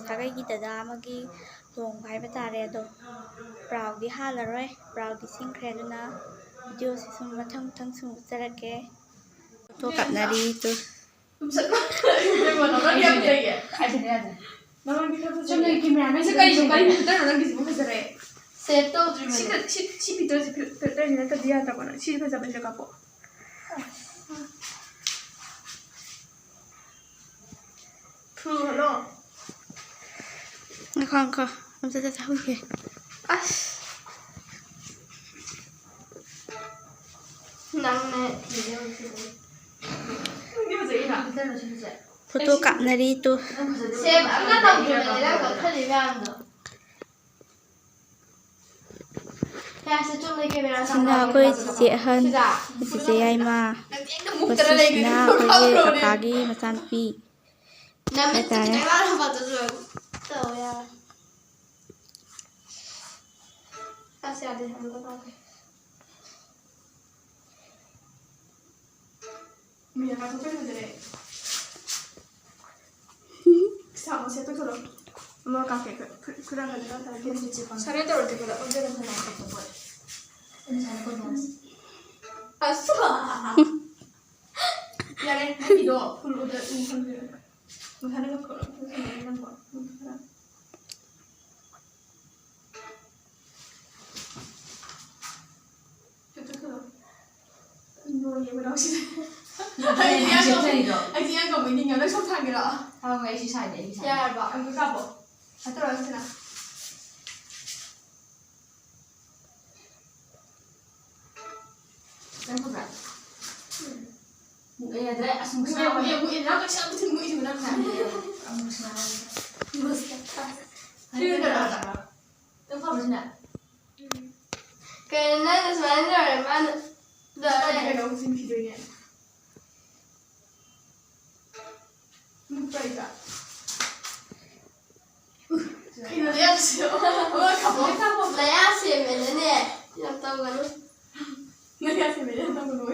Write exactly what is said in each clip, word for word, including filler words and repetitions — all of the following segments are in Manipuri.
ꯁꯥꯒꯩꯒꯤ ꯗꯗꯥ ꯑꯃꯒꯤ ꯂꯨꯍꯣꯡꯕ ꯍꯥꯏꯕ ꯇꯥꯔꯦ꯫ ꯑꯗꯣ ꯄ꯭ꯔꯥꯎꯗꯤ ꯍꯥꯜꯂꯔꯣꯏ, ꯄ꯭ꯔꯥꯎꯗꯤ ꯁꯤꯟꯈ꯭ꯔꯦ꯫ ꯑꯗꯨꯅ ꯚꯤꯗꯤꯑꯣꯁꯤ ꯁꯨꯝ ꯃꯊꯪ ꯃꯊꯪ ꯁꯨꯝ ꯎꯠꯆꯔꯛꯀꯦ꯫ ꯐꯣꯇꯣ ꯀꯥꯞꯅꯔꯤ ꯇꯨ꯫ ꯁꯦꯞ ꯇꯧꯗ꯭ꯔꯤꯕꯅꯦ꯫ ꯁꯤ ꯀ-, ꯁꯤ, ꯁꯤ ꯐꯤꯜꯇꯔꯁꯦ ꯐꯤꯜ-, ꯐꯤꯜꯇꯔꯁꯤ ꯅꯠꯇ꯭ꯔꯗꯤ ꯌꯥꯗ꯭ꯔꯕꯣ ꯅꯪ? ꯁꯤꯁꯦ ꯐꯖꯕꯁꯤꯗ ꯀꯥꯞꯄꯣ꯫ ꯐꯨꯜ ꯍꯜꯂꯣ꯫ ꯉꯥꯏꯈꯣ, ꯉꯥꯏꯈꯣ꯫ ꯑꯝꯇ ꯆꯠꯊꯍꯧꯒꯦ꯫ ꯑꯁ꯫ ꯅꯪꯅꯦ ꯐꯤꯜꯇꯔ ꯑꯣꯏꯔꯤꯁꯦ꯫ ꯅꯪꯗꯤ ꯐꯖꯩꯌꯦ ꯅꯪ꯫ ꯐꯤꯜꯇꯔ ꯂꯣꯏꯁꯤꯜꯂꯨꯁꯦ꯫ ꯐꯣꯇꯣ ꯀꯥꯞꯅꯔꯤ ꯇꯨ꯫ ꯅꯪ ꯐꯖꯗꯦ꯫ ꯁꯦꯞ ꯑꯝꯇ ꯇꯧꯗ꯭ꯔꯤꯕꯅꯦ ꯅꯪ ꯀꯛꯊꯠꯂꯤ ꯃꯌꯥꯝꯗꯣ꯫ ꯁꯤꯅ ꯑꯩꯈꯣꯏ ꯆꯤꯆꯦ ꯑꯍꯟ, ꯆꯤꯆꯦ ꯌꯥꯏꯃ꯫ ꯃꯁꯤꯁꯤꯅ ꯑꯩꯈꯣꯏꯒꯤ ꯀꯀꯥꯒꯤ ꯃꯆꯥꯅꯨꯄꯤ ꯍꯥꯏꯇꯥꯔꯦ꯫ ꯃꯤꯅ ꯀꯥꯊꯣꯛꯄ ꯐꯖꯔꯦ꯫ ꯁꯥꯃꯣꯁꯦ ꯇꯧꯊꯣꯔꯛꯑꯣ꯫ ꯑꯃ ꯀꯥꯞꯀꯦ, ꯈꯨ-, ꯈꯨ-, ꯈꯨꯗꯥꯡ ꯈꯔ ꯈꯔ ꯈꯔ ꯈꯔ ꯁꯥꯔꯦ ꯇꯧꯔꯗꯤ ꯈꯨꯗꯥꯡ ꯑꯣꯟꯖꯜꯂꯒ ꯈꯔ ꯀꯥꯞꯊꯣꯛꯄ꯫ ꯑꯁ! ꯌꯥꯔꯦ, ꯅꯪꯒꯤꯗꯣ ꯐꯨꯜ ꯑꯣꯗꯔ ꯎ ꯐꯪꯗ꯭ꯔꯦ꯫ ꯃꯁꯥꯅ ꯀꯛꯊꯣꯛꯑꯣ, ꯐꯨꯜ ꯐꯪꯗ꯭ꯔꯦ ꯅꯪꯕꯣ꯫ ꯎꯝ, ꯈꯔ꯫ ꯂꯣꯏꯔꯦ ꯃꯅꯥꯎꯁꯤꯗꯤ꯫ ꯅꯪ ꯑꯩꯗꯤ ꯌꯥꯝ ꯆꯦꯞꯊꯔꯤꯗꯣ꯫ ꯑꯩꯗꯤ ꯌꯥꯝ ꯀꯧꯕ ꯅꯤꯡꯉꯦ꯫ ꯅꯣꯏ ꯁꯣꯝ ꯊꯥꯡꯒꯦꯔꯣ? ꯊꯥꯡꯉꯣ, ꯑꯩ ꯁꯤ ꯁꯥꯏꯗ, ꯑꯩ ꯁꯥꯏꯗ꯫ ꯌꯥꯔꯕꯣ? ꯑꯃꯨꯛ ꯀꯥꯞꯄꯣ꯫ ꯑꯇꯩ ꯁꯤꯅ꯫ ꯅꯪ ꯐꯕ꯭ꯔꯥ? ꯎꯝ꯫ ꯃꯨꯛꯑꯦ ꯌꯥꯗ꯭ꯔꯦ꯫ ꯑꯁ, ꯃꯨꯛꯁꯅꯥ ꯃꯨꯛꯑꯦ, ꯑꯣꯏꯔꯦ꯫ ꯃꯨꯛꯑꯦ, ꯃꯨꯛꯑꯦ꯫ ꯅꯅꯥꯎ ꯀꯩꯁꯥ ꯃꯊꯤ ꯃꯨꯛꯏꯁꯤꯕꯨ ꯅꯪꯅ꯫ ꯑꯃꯨꯛꯁꯅꯥ ꯑꯣꯏꯔꯦ꯫ ꯃꯨꯛꯁꯅꯥ꯫ ꯁꯤ ꯀꯩꯅꯣ ꯇꯧꯔꯕ? ꯅꯪ ꯐꯕ꯭ꯔꯣ ꯁꯤꯅ? ꯀꯩꯅꯣ ꯅꯪꯅ ꯁꯨꯃꯥꯏꯅ ꯇꯧꯔꯦ, ꯃꯥꯅ ꯁ꯭ꯋꯥꯏꯗ ꯇꯧꯔꯦ꯫ ꯀꯩꯅꯣ ꯑꯃꯨꯛ ꯁꯤꯟꯈꯤꯗꯣꯏꯅꯦ꯫ ꯑꯃꯨꯛ ꯇꯧꯔꯤꯕ꯫ ꯀꯩꯅꯣ ꯂꯩꯌꯥꯁꯦ? ꯑꯣ, ꯈꯥꯃꯣ, ꯈꯥꯃꯣ꯫ ꯂꯩꯌꯥ ꯁꯦꯝꯃꯦꯅꯅꯦ, ꯌꯥꯝ ꯇꯧꯒꯅꯨ꯫ ꯂꯩꯌꯥ ꯁꯦꯝꯃꯦꯅ ꯌꯥꯝ ꯇꯧꯒꯅꯨ꯫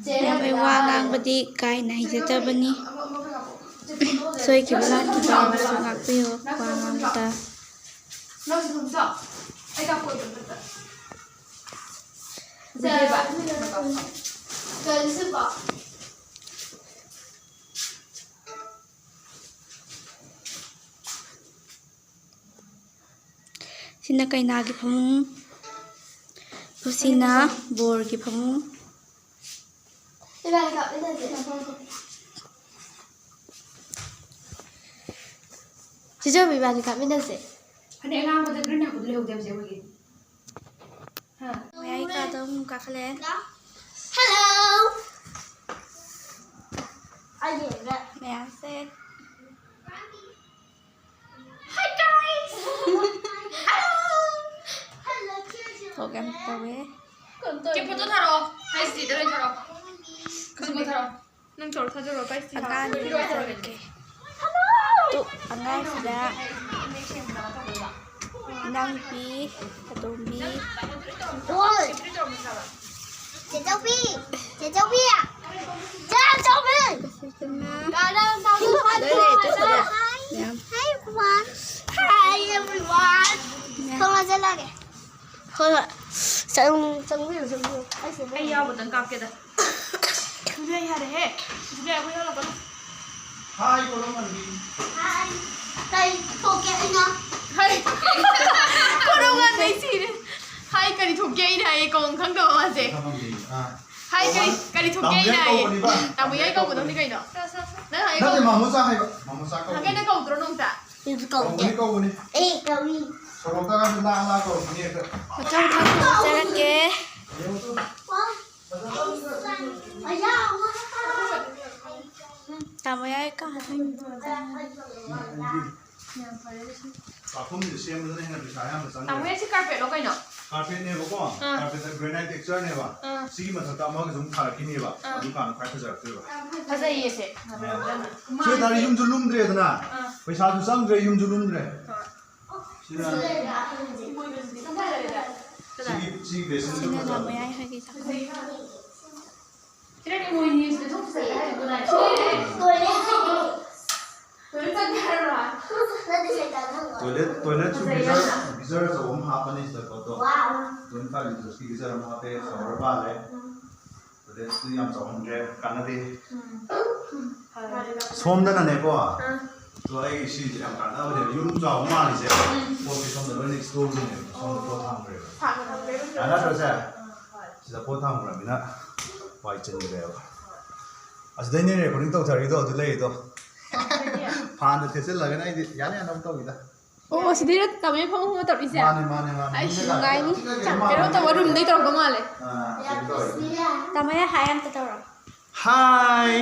ꯌꯥꯝ ꯋꯥ ꯉꯥꯡꯕꯗꯤ ꯀꯥ ꯍꯦꯟꯅ ꯍꯩꯖꯗꯕꯅꯤ꯫ ꯁꯣꯏꯈꯤꯕ ꯂꯥꯟꯈꯤꯕ ꯑꯃꯁꯨ ꯉꯥꯛꯄꯤꯌꯨ ꯋꯥ ꯉꯥꯡꯕꯗ꯫ ꯁꯤꯅ ꯀꯩꯅꯥꯒꯤ ꯐꯃꯨꯡ, ꯁꯤꯅ ꯕꯣꯔꯒꯤ ꯐꯃꯨꯡ꯫ ꯏꯕꯥꯅꯤ ꯀꯥꯞꯃꯤꯟꯅꯁꯦ꯫ ꯆꯤꯆꯧꯕꯤ, ꯏꯕꯥꯅꯤ ꯀꯥꯞꯃꯤꯟꯅꯁꯦ꯫ ꯐꯅꯦꯛ ꯑꯉꯥꯡꯕꯗ green ꯍꯥꯞꯄꯗꯣ ꯂꯩꯍꯧꯗꯦ ꯍꯧꯖꯤꯛ ꯑꯩꯈꯣꯏꯒꯤ꯫ ꯍꯥ? ꯃꯌꯥꯏ ꯀꯥꯗ ꯑꯃꯨꯛ ꯀꯥꯈꯠꯂꯛꯑꯦ꯫ Hello! ꯑꯩꯒꯤ ꯃꯌꯥꯝꯁꯦ꯫ Hi guys! Hello! Vlog ꯌꯥꯝ ꯇꯧꯋꯦ꯫ ꯆꯦ, photo ꯊꯥꯔꯛꯑꯣ꯫ ꯑꯩ ꯁꯤꯗ ꯂꯣꯏ ꯊꯥꯔꯛꯑꯣ꯫ ꯀꯁꯨꯝꯕ ꯊꯥꯔꯛꯑꯣ꯫ ꯅꯪ ꯇꯧꯔ ꯊꯥꯖꯔꯣ, guys꯫ ꯑꯉꯥꯡ ꯄꯤꯔꯣ, ꯊꯥꯔꯛꯑꯣ꯫ ꯇꯨ ꯑꯉꯥꯡꯁꯤꯗ ꯏꯅꯥꯎꯅꯨꯄꯤ ꯑꯇꯣꯝꯕꯤ꯫ ꯍꯣꯏ꯫ ꯆꯦꯆꯧꯕꯤ! ꯆꯦꯆꯧꯕꯤ! ꯆꯦꯆꯧꯕꯤ! ꯀꯅꯥ? ꯂꯩꯔꯦ, ꯇꯨ ꯈꯔ꯫ Hi, ꯃꯌꯥꯝ꯫ Hi, everyone. Hi, everyone. ꯃꯌꯥꯝ꯫ ꯊꯣꯡ ꯍꯥꯡꯖꯜꯂꯒꯦ꯫ ꯍꯣꯏ, ꯍꯣꯏ꯫ ꯆꯪ-, ꯆꯪꯕꯤꯌꯨ, ꯆꯪꯕꯤꯌꯨ꯫ ꯑꯩꯁꯦ ꯑꯩ ꯌꯥꯎꯕꯗꯪ ꯀꯥꯞꯀꯦꯗ꯫ ꯁꯤꯗ ꯌꯥꯔꯦꯍꯦ꯫ ꯁꯤꯗ ꯑꯩꯈꯣꯏ ꯌꯥꯎꯔꯛꯀꯅꯨ꯫ Hi, ꯀꯣꯂꯝ ꯃꯟꯕꯤ꯫ Hi. ꯀꯩ ꯊꯣꯛꯀꯦ ꯑꯩꯅ? Hi. ꯀꯣꯂꯝ ꯃꯟꯕꯤ ꯁꯤꯔꯦ꯫ Hi, ꯀꯔꯤ ꯊꯣꯛꯀꯦ ꯑꯩꯅ ꯍꯥꯏꯌꯦ, ꯀꯧꯕꯝ ꯈꯪꯗꯕ ꯃꯥꯁꯦ꯫ ꯀꯣꯂꯝ ꯃꯟꯕꯤ, ꯑꯥ꯫ Hi, ꯀꯔꯤ, ꯀꯔꯤ ꯊꯣꯛꯀꯦ ꯇꯥꯃꯣ ꯑꯩꯅ ꯌꯥꯏ ꯍꯥꯏꯌꯦ꯫ ꯀꯧꯕꯅꯤꯕ꯫ ꯇꯥꯃꯣ ꯌꯥꯏ ꯀꯧꯕꯗꯧꯅꯤ ꯀꯩꯅꯣ? ꯅꯪ ꯍꯥꯏꯌꯣ꯫ ꯅꯠꯇꯦ, ꯃꯥꯃꯣꯆꯥ ꯍꯥꯏꯕ꯫ ꯃꯥꯃꯣꯆꯥ ꯀꯧꯕꯅꯤ꯫ ꯍꯪꯒꯦ ꯅꯪ ꯀꯧꯗ꯭ꯔꯣ ꯅꯣꯡꯇ? ꯑꯩꯁꯨ ꯀꯧꯗꯦ꯫ ꯀꯧꯕꯅꯤ, ꯀꯧꯕꯅꯤ꯫ ꯑꯩ ꯀꯧꯏ꯫ ꯁꯣꯔꯣꯛꯇ ꯉꯥꯛꯇ ꯂꯥꯛꯑ ꯂꯥꯛꯑ ꯀꯧꯔꯛꯀꯅꯤ ꯍꯦꯛꯇ꯫ ꯃꯊꯪ ꯃꯊꯪ ꯀꯧꯔꯛꯆꯔꯛꯀꯦ꯫ ꯌꯦꯡꯉꯨ ꯇꯨ꯫ ꯇꯥꯃꯣ ꯌꯥꯏ ꯀꯥ꯫ ꯆꯥꯛꯈꯨꯝꯁꯦ ꯁꯦꯝꯕꯗꯅ ꯍꯦꯟꯅ ꯄꯩꯁꯥ ꯑꯌꯥꯝꯕ ꯆꯪꯉꯦ꯫ ꯇꯥꯃꯣ ꯌꯥꯏ ꯁꯤ carpetꯂꯣ ꯀꯩꯅꯣ? Carpetꯅꯦꯕꯀꯣ꯫ ꯑꯥ꯫ Carpetꯇ granite textureꯅꯦꯕ꯫ ꯑꯥ꯫ ꯁꯤꯒꯤ ꯃꯊꯛꯇ ꯑꯃꯒꯁꯨ ꯑꯃꯨꯛ ꯊꯥꯔꯛꯈꯤꯅꯦꯕ꯫ ꯑꯥ꯫ ꯑꯗꯨꯀꯥꯟꯗ ꯈ꯭ꯋꯥꯏ ꯐꯖꯔꯛꯇꯣꯏꯕ꯫ ꯐꯖꯩꯌꯦ ꯁꯦ꯫ ꯑꯥ꯫ ꯁꯤ ꯑꯣꯏꯇꯥꯔꯗꯤ ꯌꯨꯝꯁꯨ ꯂꯨꯝꯗ꯭ꯔꯦꯗꯅ꯫ ꯑꯥ꯫ ꯄꯩꯁꯥꯁꯨ ꯆꯪꯗ꯭ꯔꯦ, ꯌꯨꯝꯁꯨ ꯂꯨꯝꯗ꯭ꯔꯦ꯫ ꯍꯣꯏ꯫ ꯁꯤꯅ ꯁꯤꯅ ꯁꯤꯒꯤ, ꯁꯤꯒꯤ basinꯁꯨ ꯁꯤꯅ ꯐꯖꯔꯦ꯫ ꯃꯌꯥꯏ ꯍꯣꯏꯒꯤ ꯆꯥꯛꯈꯨꯝ꯫ ꯁꯤꯗꯗꯤ ꯃꯣꯏꯅꯤ ꯁꯤꯗ ꯊꯣꯛ ꯐꯖꯩ ꯍꯥꯏꯔꯤꯕ ꯂꯥꯏ꯫ ꯁꯤ ꯂꯩꯔꯦ꯫ ꯇꯣꯏꯂꯦꯠ ꯆꯪꯒꯦ ꯍꯥꯏꯔꯣ? ꯅꯠꯇꯦ, ꯁꯦ, ꯇꯥꯟꯅꯕ꯫ ꯇꯣꯏꯂꯦꯠ, ꯇꯣꯏꯂꯦꯠꯁꯨ ꯐꯖꯩ ꯒꯤꯖꯔ, ꯌꯥꯝꯅ꯫ ꯒꯤꯖꯔ ꯑꯆꯧꯕ ꯑꯃ ꯍꯥꯞꯄꯅꯤ ꯁꯤꯗ ꯄꯣꯠꯇꯣ꯫ ꯋꯥꯎ꯫ ꯇ꯭ꯋꯦꯟꯇꯤ ꯐꯥꯏꯚ ꯂꯤꯇꯔꯁꯀꯤ ꯒꯤꯖꯔ ꯑꯃ ꯍꯥꯞꯄꯦ, ꯁꯣꯍꯣꯔ ꯄꯥꯜꯂꯦ꯫ ꯎꯝ꯫ ꯇꯣꯏꯂꯦꯠꯁꯨ ꯌꯥꯝ ꯆꯥꯎꯍꯟꯗ꯭ꯔꯦ, ꯀꯥꯟꯅꯗꯦ꯫ ꯎꯝ꯫ ꯐꯔꯦ꯫ ꯁꯣꯝꯗꯅꯅꯦꯀꯣ, ꯑꯥ꯫ ꯑꯗꯣ ꯑꯩ ꯁꯤꯁꯦ ꯌꯥꯝ ꯀꯥꯟꯅꯕꯅꯦꯕ, ꯌꯨꯝ ꯆꯥꯎꯕ ꯃꯥꯜꯂꯤꯁꯦ꯫ ꯎꯝ꯫ ꯄꯣꯠꯁꯦ ꯁꯣꯝꯗ ꯂꯣꯏꯅ ꯏꯁꯇꯣꯔ ꯔꯨꯝꯅꯦꯕ, ꯁꯣꯝꯗ ꯄꯣꯠ ꯊꯝꯈ꯭ꯔꯦꯕ꯫ ꯊꯝꯈ꯭ꯔꯦ꯫ ꯀꯥꯟꯅꯗ꯭ꯔꯣ ꯁꯦ? ꯎꯝ, ꯍꯣꯏ꯫ ꯁꯤꯗ ꯄꯣꯠ ꯊꯝꯈ꯭ꯔꯕꯅꯤꯅ ꯋꯥꯏ ꯆꯤꯟꯈ꯭ꯔꯦꯕ꯫ ꯑꯁꯤꯗꯩꯅꯦ ꯔꯦꯀꯣꯔꯗꯤꯡ ꯇꯧꯊꯔꯤꯗꯣ, ꯑꯗꯨ ꯂꯩꯔꯤꯗꯣ꯫ ꯐꯥꯟꯗ ꯊꯦꯠꯆꯜꯂꯒꯅ ꯑꯩꯗꯤ ꯌꯥꯅ ꯌꯥꯅꯕ ꯇꯧꯔꯤꯗ꯫ ꯑꯣ, ꯁꯤꯗꯩꯔ ꯇꯥꯃꯣ ꯐꯃꯨꯡ ꯇꯧꯔꯛꯏꯁꯦ? ꯃꯥꯅꯦ, ꯃꯥꯅꯦ, ꯃꯥꯅꯦ꯫ ꯑꯩꯁ, ꯌꯨꯝꯗ ꯅꯨꯡꯉꯥꯏꯅꯤ꯫ ꯂꯥꯛꯄ ꯀꯩꯅꯣ ꯇꯧꯕ ꯔꯨꯝꯗꯩ ꯇꯧꯔꯛꯄ ꯃꯥꯜꯂꯦ꯫ ꯑꯥ, ꯀꯩꯅꯣ ꯇꯧꯔꯦ꯫ ꯇꯥꯃꯣ, ꯍꯥꯏ ꯑꯝꯇ ꯇꯧꯔꯣ꯫ ꯍꯥꯏ꯫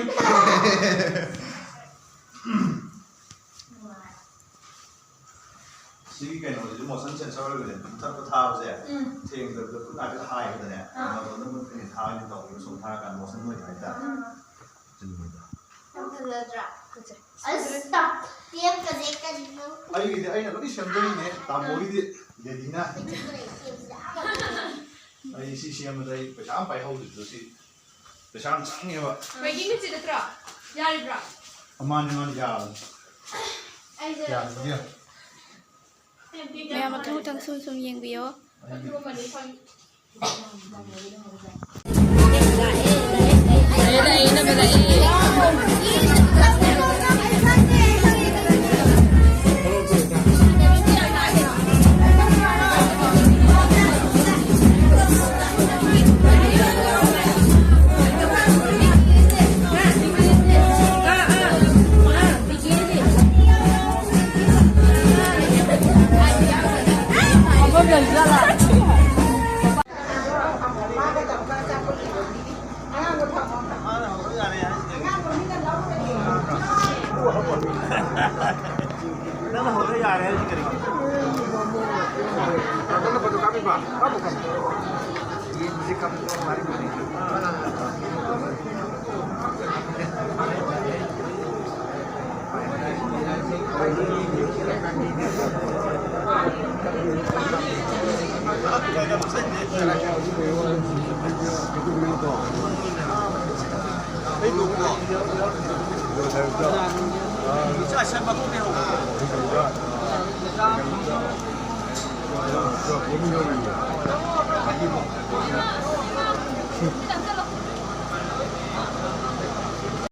ꯁꯤꯒꯤ ꯀꯩꯅꯣꯁꯤꯁꯨ motion sensor ꯑꯣꯏꯕꯅꯦ꯫ ꯃꯊꯛꯇ ꯊꯥꯕꯁꯦ, ꯎꯝ꯫ ꯊꯦꯡꯗꯕꯤꯗ ꯈꯨꯠ ꯍꯥꯏꯐꯦꯠ ꯍꯥꯏꯕꯗꯅꯦ, ꯑꯥ꯫ ꯃꯇꯣꯟꯗ ꯃꯨꯠꯀꯅꯤ, ꯊꯥꯒꯅꯤ ꯇꯧꯕꯗꯣ ꯁꯨꯝ ꯊꯥꯔꯀꯥꯟꯗ motion ꯑꯣꯏꯕ ꯍꯥꯏꯇꯥꯔꯦ꯫ ꯎꯝ꯫ ꯑꯗꯨꯅꯤꯗ꯫ ꯌꯥꯝ ꯐꯖꯗ꯭ꯔꯥ? ꯐꯖꯩ꯫ ꯑꯁ, ꯇꯞ-, ꯇꯦꯞꯀꯁꯦ ꯀꯔꯤꯅꯣ? ꯑꯩꯒꯤꯗꯤ ꯑꯩꯅ ꯂꯣꯏ ꯁꯦꯝꯖꯩꯅꯦ, ꯇꯥꯃꯣꯒꯤꯗꯤ ꯗꯦꯗꯤꯅ꯫ ꯑꯩ ꯁꯤ ꯁꯦꯝꯕꯗ ꯑꯩ ꯄꯩꯁꯥ ꯑꯃ ꯄꯥꯏꯍꯧꯗ꯭ꯔꯤꯗꯣ ꯁꯤ꯫ ꯄꯩꯁꯥ ꯌꯥꯝ ꯆꯪꯉꯦꯕ꯫ Wedding ꯅꯨꯃꯤꯠꯁꯤ ꯅꯠꯇ꯭ꯔꯣ? ꯌꯥꯔꯤꯕ꯭ꯔꯣ? ꯃꯥꯅꯤ, ꯃꯥꯅꯤ, ꯌꯥꯕꯅꯤ꯫ ꯑꯩꯁꯦ ꯌꯥꯕꯅꯤ, ꯌꯥ-, ꯃꯌꯥꯝ ꯃꯊꯪ ꯃꯊꯪ ꯁꯨꯝ ꯁꯨꯝ ꯌꯦꯡꯕꯤꯌꯣ꯫ ꯑꯗꯨꯒꯨꯝꯕꯅꯤ ꯈꯪ-, ꯂꯥꯛꯑꯦ, ꯂꯥꯛꯑꯦ, ꯏꯅꯝꯃ ꯂꯥꯛꯑꯦ꯫